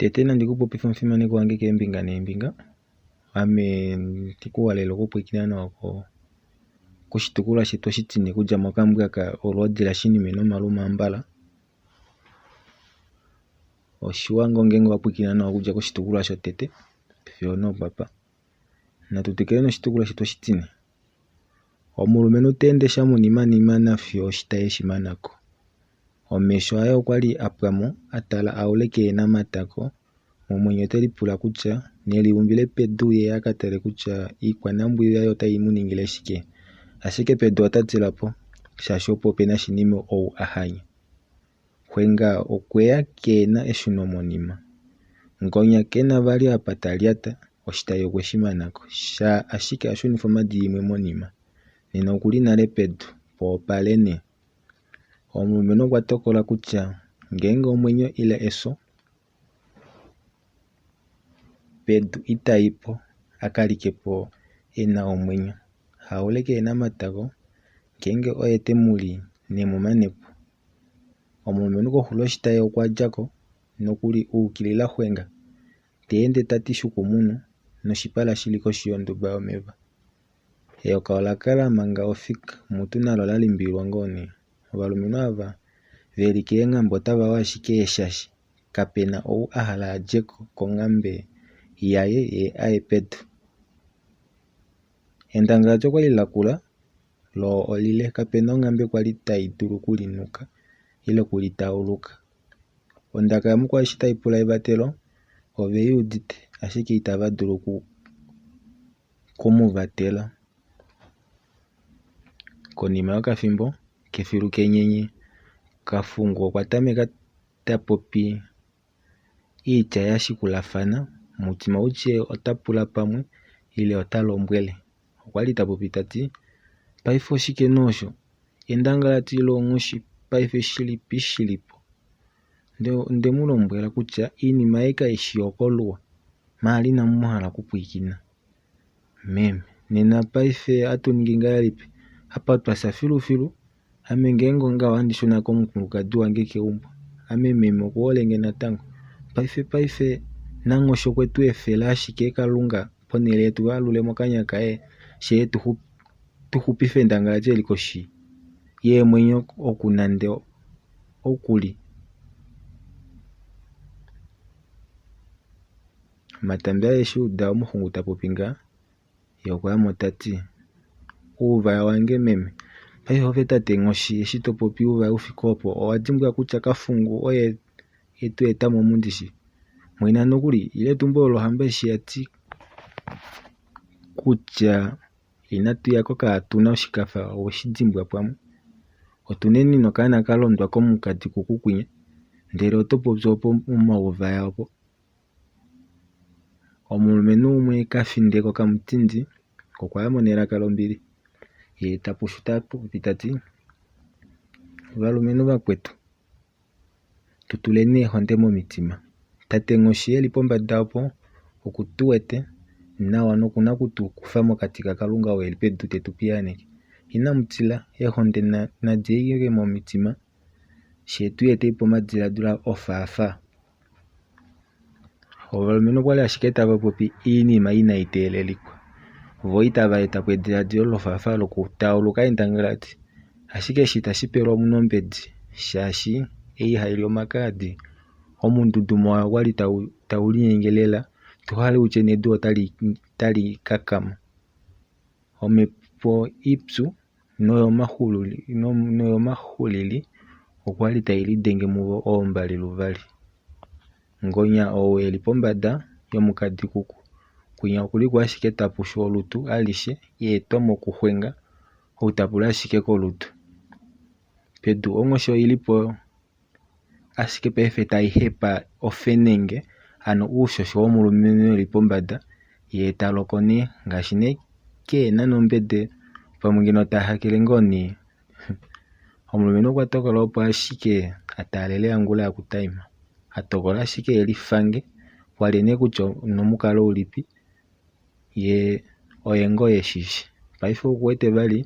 Tete nandi ku popife omufimanekwa wange keembinga neembinga. Ame ndi ku halele okupwiikina nawa koshitukulwa shetu oshitine okudja mokambwaka olwoodi lashinime nomalume ambala. Oshiwa ngoo ngeenge owa pwilikina nawa okudja koshitukulwa shotete fiyo onopapa. Natu twikile noshitukulwa shetu oshitine. Omulumenhu ta ende shamunimanima nafiyo oshitayi eshi manako. Omesho aye okwali a pwamo a tala aule keena matako. Momwenyo ote lipula kutya neli umbile pedu ye a ka tale kutya iikwanambwiyu yaye otai mu ningile shike. Ashike pedu ota tila po shaashi opo pena shinime ou a hanya. Xwenga okweya keena eshunomonima. Ngonya kena vali apa ta lyata, oshitayi okwe shi mana ko. Sha ashike a shunifa omhadi imwe monima. Nena okuli nale pedu, po opale nee. Omulumenhu okwa tokola kutya ngeenge omwenyo ile efyo, pedu ita i po a ka like po e na omwenyo. Haule keena matako ngeenge oye te mu li ne mu mane po. Omulumenhu koxulo yoshitayi okwa dja ko nokuli u ukilila xwenga ta ende ta ti shukumunu noshipala shi li koshi yonduba yomeva. Eyoka ola kala manga ofika mutu nalo la limbililwa ngoo nee. Ovalumenhu ava ve li keenghambe otava u ashike eeshashi kape na ou a hala a dje ko konghambe yaye ye a ye pedu. Endangalati okwali la kula loo olile kape na onghambe kwali tai dulu okulinuka ile okulitauluka. Ondaka yamukwao eshi tai pula evatelo ove i udite ashike itava dulu oku mu vatela. Konima yokafimbo kefilu kenyenye Kafungu okwa tameka ta popi iitya ya shikulafana mutima utye ota pula pamwe ile ota lombwele. Okwa li ta popi ta ti, Paife oshike nee osho? Endangalati ile onghoshi paife shilipi shi li po? Onde mu lombwela kutya iinima ei kai shi yokoluwa, maala inamu mu hala okupwilikina. Meme, nena paife ohatu ningi ngahelipi? Apa twa fya filufilu. Ame ngeenge ongaho ohandi shuna komukulukadi wange keumbo. Ame meme oku hole nge natango. Paife paife nanghoshi okwe tu efela ashike Kalunga ponhele yetu alule mokanya kaye she e tu xupife endangalati eli koshi yeemwenyo oku nande oku li. Matambi eshi uda omuxungu ta popi ngaha, ye okwa ya mo ta ti, Uuvaya wange meme, paife ove tate Nghoshi eshi to popi uuvaya u fike opo owa dimbwa kutya Kafungu oye e tu eta mo omu ndishi? Mwena nokuli, ile etumbulo lohamba eshi ya ti kutya inatu ya ko kaatu na oshikafa owe shi dimbwa pamwe? Otu neni nokaana ka londwa komukadi kuku kwinya, ndele oto popi opo omauvaya opo. Omulumenhu umwe Kafindeko Kamutindi okwa ya mo nelaka lombili ye ta pushu ta popi ta ti, Valumenhu vakwetu, tu tuleni eehonde momitima. Tate Nghoshi e li pombada opo oku tu wete nawa noku na oku tu kufa mokati kaKalunga ou e li pedu te tu piyaaneke. Inamu tila, eehonde nadi ye momitima, fyee tu etei po omadiladilo ofaafa. Ovalumenhu okwali ashike tava popi oinima inai teelelikwa, vo itava eta po ediladilo lofaafa lokutauluka endangalati. Ashike eshi itashi pelwa omunhu ombedi shaashi ei hai li omakaadi omundundumo wayo okwali tau linyenge lela tohale utye nedu otali kakama. Omhepo ipyu noyomaxulili okwa li tai lidenge muvo oombali luvali. Ngonya ou e li pombada yomukadi kuku, kwinya oku li ko ashike ta pushu olutu alishe ye etwa mokuxwenga ou ta pula ashike kolutu. Pedu onghoshi oi li po ashike paife tai hepa ofenenge hano oushosho womulumenhu e li pombada ye ta loko nee ngaashi nee keena nombede pamwe ngeno ta hakele ngoo nee. Omulumenhu okwa tokola opo ashike a taalele angula yakutaima a tokola ashike e lifange walye nee kutya onomukalo ulipi ye oye ngoo eshishi. Paife oku wete vali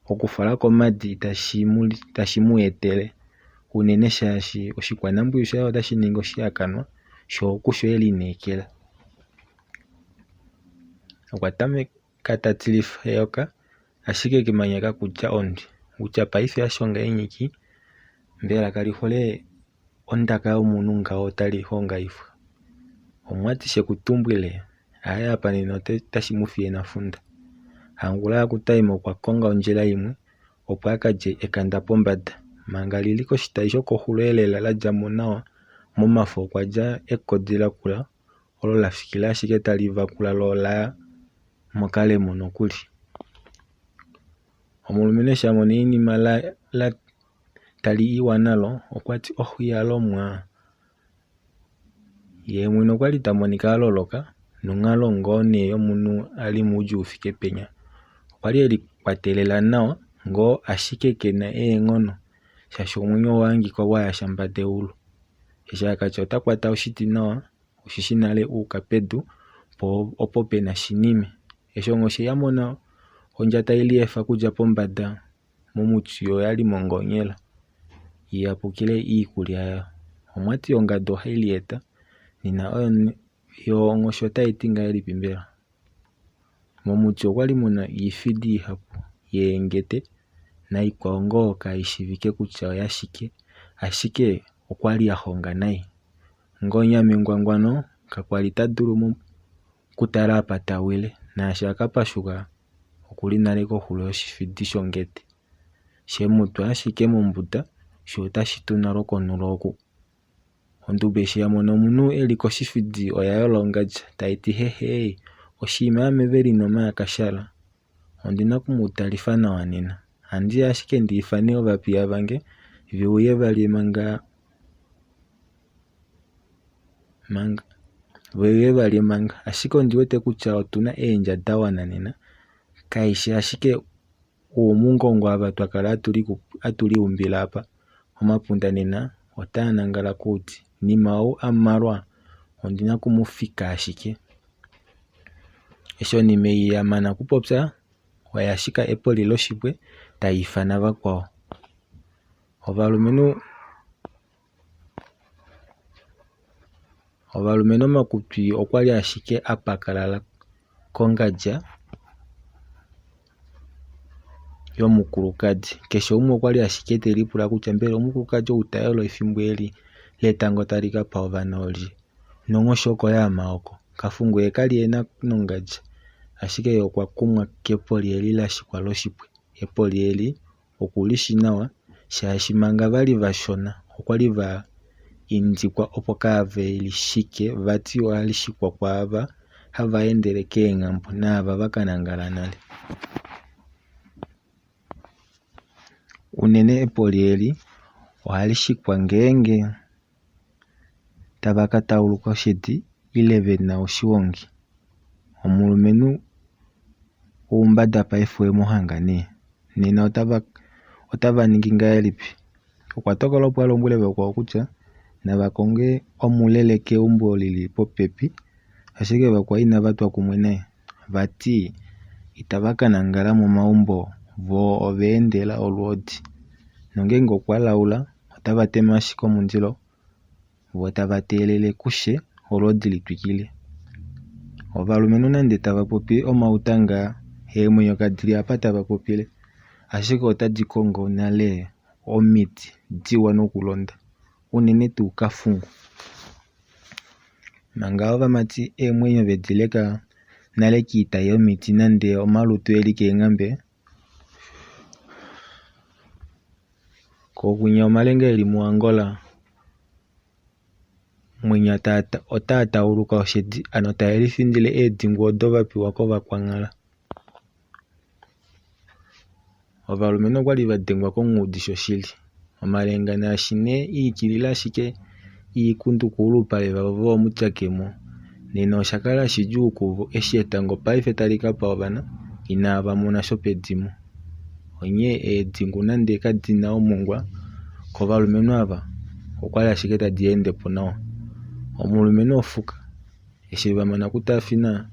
okufala komadi itashi mu etele unene shaashi oshikwanambwiyu shaye otashi ningi oshihakanwa. Shoo okusho e lineekela. Okwa tameka ta tilifa eyoka, ashike kemanya kakudja ondwi. Kutya paife ashonga eenyiki, mbela kali hole ondaka yomunhu ngaho tali hongaifwa. Omwati shekutumbwile, aaye apa nena otashi mu fiye nafunda. Hangula yakutaima okwa konga ondjila imwe opo a kalye ekanda pombada. Manga lili koshitayi shokoxulo elela la dja mo nawa momafo okwa dja ekodi lakula olo la fikila ashike tali vakula lo olaya mokalemo nokuli. Omulumenhu eshi a mona enima tali iwa nalo okwa ti oh iyalo mwa. Yee mwene okwali ta monika a loloka nonghalo ngoo nee yomunhu ali moudjuu ufike penya. Okwali e likwatelela nawa ngoo ashike kena eenghono shaashi omwenyo owa hangika wa yasha mbada yeulu. Eshi akatya ota kwata oshiti nawa osheshi nale ayuka pedu poo opo pena shinime. Eshi onghoshi ya mona ondja tai liefa okudja pombada momuti oyali mongonyela iyapukile iikulya yayo. Omwati ongadu ohai lieta nena yo onghoshi otai ti ngahelipi mbela? Momuti okwali muna iifidi ihapu yeengete naikwao ngoo kaishivike kutya oyashike, ashike okwali ya honga nai. Ngonya mengwangwano kakwali ta dulu okutala apa ta wile, naashi aka pashuka okuli nale koxulo yoshifidi shongete. Shemutwa ashike mombuda shoo otashi tu nale konulo oku. Onduba eshi ya mona omunhu eli koshifidi oya yola ongadja tai ti hehee, oshiima ame veli nomayakashala ondina okumutalifa nawa nena. Handiya ashike ndi ifane ovapiya vange veuye valye manga veuye valye manga, ashike ondi wete kutya otuna eendja da wana nena, kaishi ashike uumungongo ava twa kala hatu liumbile apa. Omapunda nena otaa nangala kouti. Nima ou amalwa ondina okumufika ashike. Eshi onime ei ya mana okupopya oya shika epoli loshipwe tai ifana vakwao. Ovalumenhu omakutwi okwali ashike a pakalala kongadja yomukulukadi. Keshe umwe okwali ashike te lipula kutya mbela omukulukadi ou ta yolo efimbo eli letango tali ka pa ovana olye? Nonghoshi oko yaama oko. Kafungu ye kali ena nongadja, ashike ye okwa kumwa kepoli eli la shikwa loshipwe. Epoli eli oku li shi nawa shaashi manga vali vashona okwali va indikwa opo kaave li shike, vati ohali shikwa kwaava hava endele keenghambo naava va ka nangala nale. Unene epoli eli ohali shikwa ngeenge tava ka tauluka oshedi ile vena oshihoongi. Omulumenhu oumbada paife owemu hanga nee, nena otava ningi ngahelipi? Okwa tokola opo a lombwele vakwao kutya nava konge omulele keumbo lili popepi, ashike vakwao inava twa kumwe naye. Vati itava ka nangala momaumbo voo ova endela olwoodi. Nongeenge okwa laula otava tema ashike omundilo voo tava teelele kushe olwoodi litwikile. Ovalumenhu nande tava popi omautanga, eemwenyo kadili apa tava popile, ashike otadi kongo nale omiti diwa nokulonda, unene tuu kafungu. Manga ovamati eemwenyo vedi leka nale kiitai yomiti nande omalutu eli keenghambe, kokwinya omalenga eli muAngola mwinya otaa tauluka oshedi ano tae lifindile eedingu odo va pewa kovakwanghala. Ovalumenhu okwali va dengwa konghundi shoshili. Omalenga naashi nee iikilila ashike iikundu kuulupale vavo voomutyakemo, nena osha kala shidjuu kuvo eshi etango paife tali ka pa ovana inava mona shopedimo. Onghee eedingu nande kadina omongwa kovalumenhu ava okwali ashike tadi ende po nawa. Omulumenhu ofuka eshi va mana okutaafina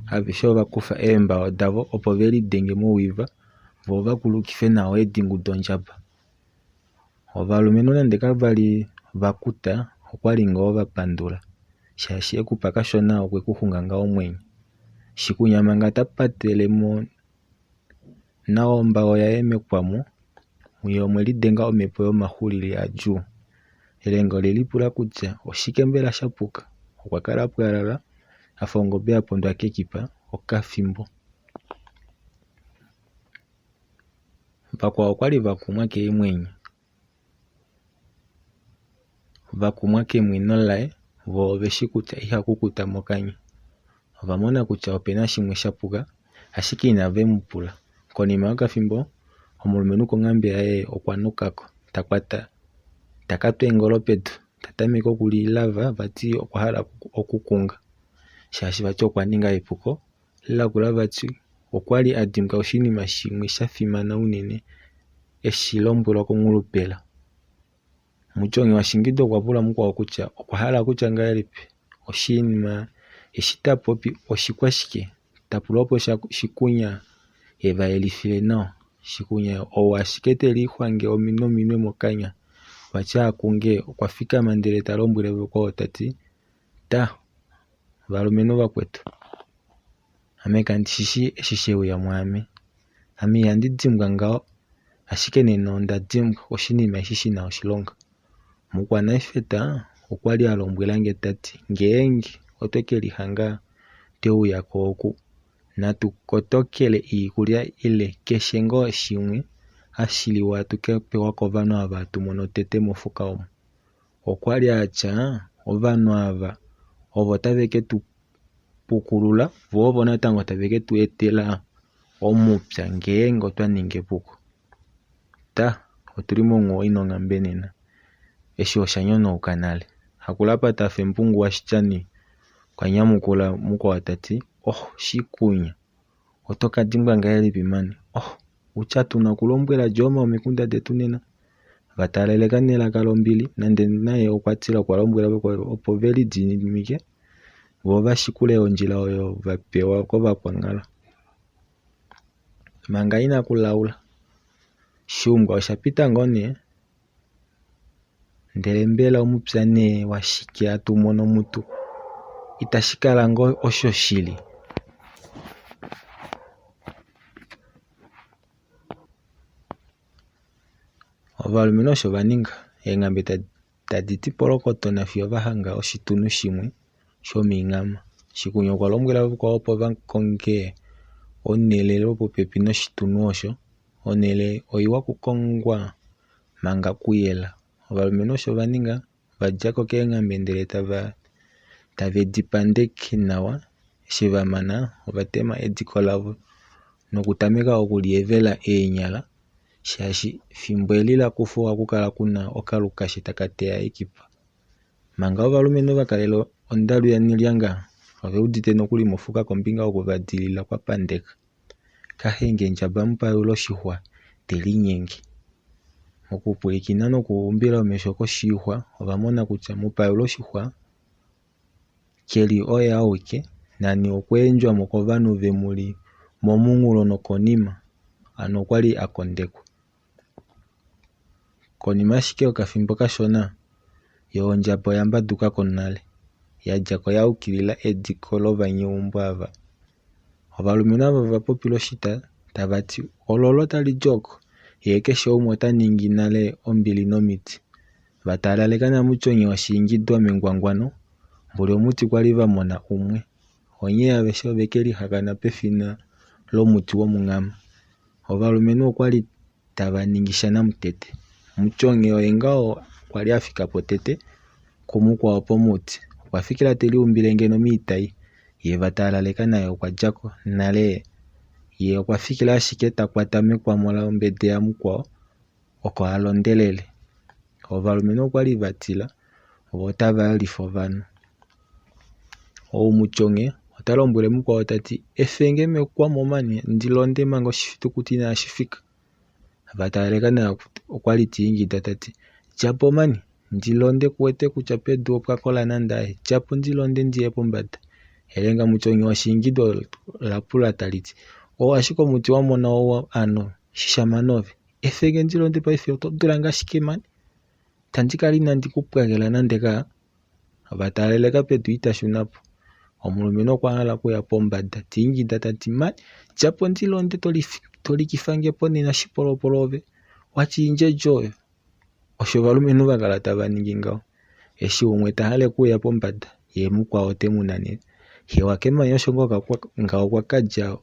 aveshe ova kufa eembao davo opo ve lidenge mowiva voo va kulukife nawa eedingu dondjaba. Ovalumenhu nande kavali va kuta okwali ngoo va pandula. Shaashi e ku pa kashona okwe ku xunga ngaho omwenyo. Shikunya manga ta patele mo nawa ombago yaye mekwamo, muye omwe lidenga omhepo yomaxulili adjuu. Elenga ole lipula kutya oshike mbela sha puka. Okwa kala pwalala a fa ongobe ya pondwa kekipa okafimbo. Vakwao okwali va kumwa keemwenyo. Va kumwa kemweno laye vo oveshi kutya iha kukuta mokanya. Ova mona kutya opena shimwe sha puka ashike inave mu pula. Konima yokafimbo omulumenhu konghambe yaye okwa nuka ko ta kwata ta ka twa eengolo pedu ta tameke okulilava vati okwa hala okukunga shaashi vati okwa ninga epuko lakula vati okwa li a dimbwa oshinima shimwe sha fimana unene eshi lombwelwa komulupela. Mutyonghe waShingido okwa pula mukwao kutya okwa hala okutya ngahelipi oshinima eshi ta popi oshikwashike. Ta pula opo Shikunya e va yelifile nawa. Shikunya ou ashike te lixwange nominwe mokanya vati a kunge okwa fikama ndele ta lombwele vakwao ta ti, Ta, valumenhu vakwetu, ame kandi shi shii eshi she uya mwaame. Ame ihandi dimbwa ngaho, ashike nena onda dimbwa oshinima eshi shi na oshilonga. Mukwanaifeta okwa li a lombwela nge ta ti ngeenge otwe ke lihanga twe uya ko oku, natu kotokele oikulya ile keshe ngoo shimwe hashi liwa hatu ka pewa kovanhu ava hatu mono tete mofuka omu. Okwa li a tya ovanhu ava ovo tave ke tu pukulula vo ovo natango tave ke tu etela omupya ngeenge otwa ningi epuko. Ta, otu li monghuwo ina onghambe nena. Eshi osha nyonauka nale. Hakulapata a fa embungu washityani, okwa nyamukula mukwao ta ti, Oh, shikunya! Oto ka dimbwa ngahelipi mani? Oh, utya tu na okulombwela Jooma omikunda detu nena? Va taaleleka nelaka lombili, nande naye okwa tila okwa lombwela vakwao opo ve lididimike vo va shikule ondjila oyo va pewa kovakwanghalo. Manga inaku laula, Shuumbwa osha pita ngoo nee, ndele mbela omupya nee washike hatu mono mutu? Itashi kala ngoo oshoshili? Ovalumenhu osho va ninga. Eenghambe tadi ti polokoto nafiyo va hanga oshitunhu shimwe shominghama. Shikunya okwa lombwela vakwao opo va konge onhele lwopopepi noshitunhu osho. Onhele oiwa okukongwa manga kuyela. Ovalumenhu osho va ninga, va dja ko keenghambe ndele tave di pandeke nawa. Eshi va mana ova tema ediko lavo nokutameka okuliyevela eenyala shaashi fimbo eli la kufa ohaku kala ku na okalukashi taka teya ekipa. Manga ovalumenhu va kalela ondalu yaNelyanga, ove udite nokuli mofuka kombinga oku va dilila kwa pandeka. Kahenge Ndjaba mupayula oshixwa te linyenge. Mokupwilikina nokuumbila omesho koshixwa, ova mona kutya mupayula oshixwa ke li oye auke, nani okwa endjwa mo kovanhu ve mu li momunghulo nokonima, hano okwa li a kondekwa. Konima ashike yokafimbo kashona, yo ondjaba oya mbaduka ko nale, ya dja ko ya yukilila ediko lovanyeumbo ava. Ovalumenhu ava ova popila oshita tava ti ololo tali di oko, yee keshe umwe ota ningi nale ombili nomiti. Va taalaleka naMutyonye washiingidwa mengwangwano, mboli omuti kwali va mona umwe. Onghee aveshe ove ke lihakana pefina lomuti womunghama. Ovalumenhu okwali tava ningi shanamutete. Mutyonghe oye ngaho kwa li a fika po tete kumukwao pomuti. Okwa fikila te liumbile ngeno moitai ye va taalaleka naye okwa dja ko nale. Ye okwa fikila ashike ta kwata mekwamo lombede yamukwao oko a londelele. Ovalumenhu okwa li va tila vo otava yolifa ovanhu. Ou Mutyonghe ota lombwele mukwao ta ti efe nge mekwamo mani ndi londe manga oshifitukuti inashi fika. Va taaleka naye okwa li ta ingida ta ti dja po mani ndi londe ku wete kutya pedu opwa kola nande aye dja po ndi londe ndi ye pombada. Elenga Mutyonghe oshiingido ola pula tali ti oo ashike omuti wa mona ou ano shishama nove efe nge ndi londe paife oto dula nge ashike mani itandi kala inandi ku pwagela nande kaa. Ova taaleleka pedu ita shuna po. Omulumenhu okwa hala okuya pombada ta ingida ta ti, "Mani, dja po ndi londe to likifa nge po nena shipolopolo ove. Watya oindjendje oyo." Osho ovalumenhu va kala tava ningi ngaho. Eshi umwe ta hale okuuya pombada, ye mukwao ote mu nanene. Hewa kemanya osho ngaho okwa ka dja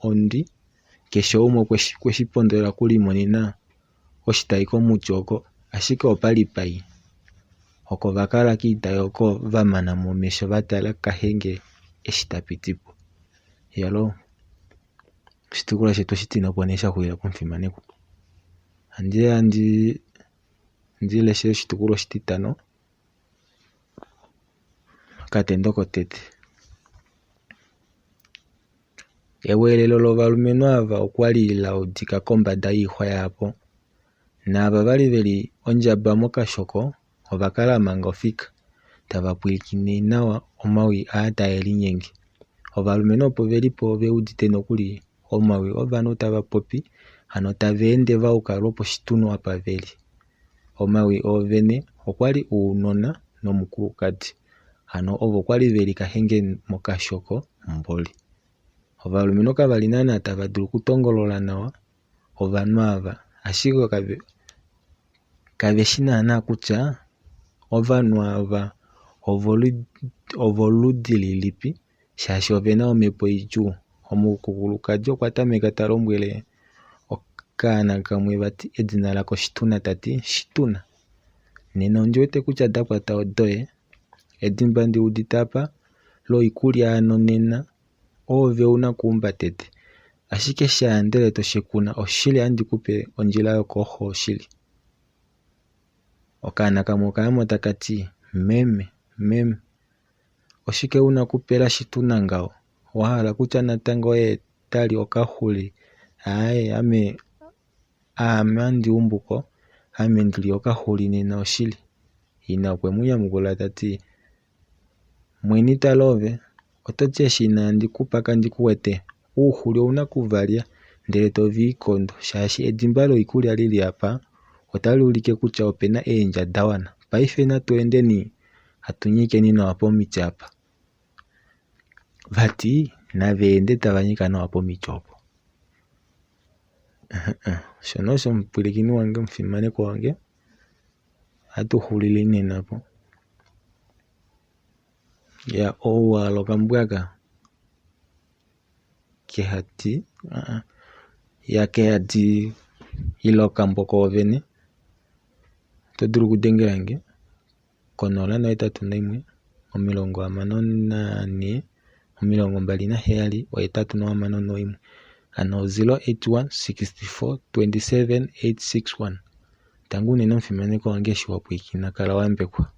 ondwi, keshe umwe okwe shi pondola okulimonena oshitayi komuti oko, ashike opa li pai. Oko va kala kiitayi oko va mana mo omesho va tala kahenge eshi ta piti po. Iyaloo, oshitukulwa shetu oshitine opo nee sha xulila po omufimanekwa. Ohandi ya ndi leshe oshitukulwa oshititano, okatendo kotete. Eweelelo lovalumenhu ava okwa li la udika kombada yoixwa yaapo. Naava va li ve li ondjaba mokashoko ova kala manga ofika tava pwilikine nawa omawi aa tae linyenge. Ovalumenhu opo ve li po ve udite nokuli omawi ovanhu tava popi, hano tava ende va yuka lwoposhitunhu apa ve li. Omawi oovene okwa li ounona nomukulukadi. Hano ovo kwa li ve li kahenge mokashoko mboli. Ovalumenhu kava li naana tava dulu okutongolola nawa ovanhu ava, ashike kave shi naana kutya ovanhu ava ovoludi lilipi shaashi ove na omhepo idjuu. Omukulukadi okwa tameka ta lombwele okaana kamwe vati edina lako Shituna ta ti, Shituna, nena ondi wete kutya dakwata odoye. Edimba ndi udite apa loikulya hano nena oove una okuumba tete. Ashike shaa ndele to shekuna oshili ohandi ku pe ondjila yokooxo oshili. Okaana kamwe okayamo taka ti, Meme, meme, oshike una okupela Shituna ngaho? Wa hala kutya natango oye ta li okaxuli? Aaye ame aame handi umbu ko, ame ndi li okaxuli nena oshili. Ina okwe mu nyamukula ta ti, Mweni tala ove, oto ti eshi inaandi ku pa kandi ku wete? Uuxuli ouna okuvalya ndele to va ikondo shaashi edimba loikulya li li apa otali ulike kutya ope na eendja da wana. Paife natu endeni hatu nyikeni nawa pomiti apa. Vati nava ende tava nyika nawa pomiti opo. Osho nee osho omupwilikini wange omufimanekwa wange. Ohatu xulile nena po. Ya ou a hala okambwaka kehadi ya kehadi ile okambo koovene oto dulu okudengela nge ko 081 64 27 861 hano 081 64 27 861. Tangi unene omufimanekwa wange eshi wa pwilikina kala wa yambekwa.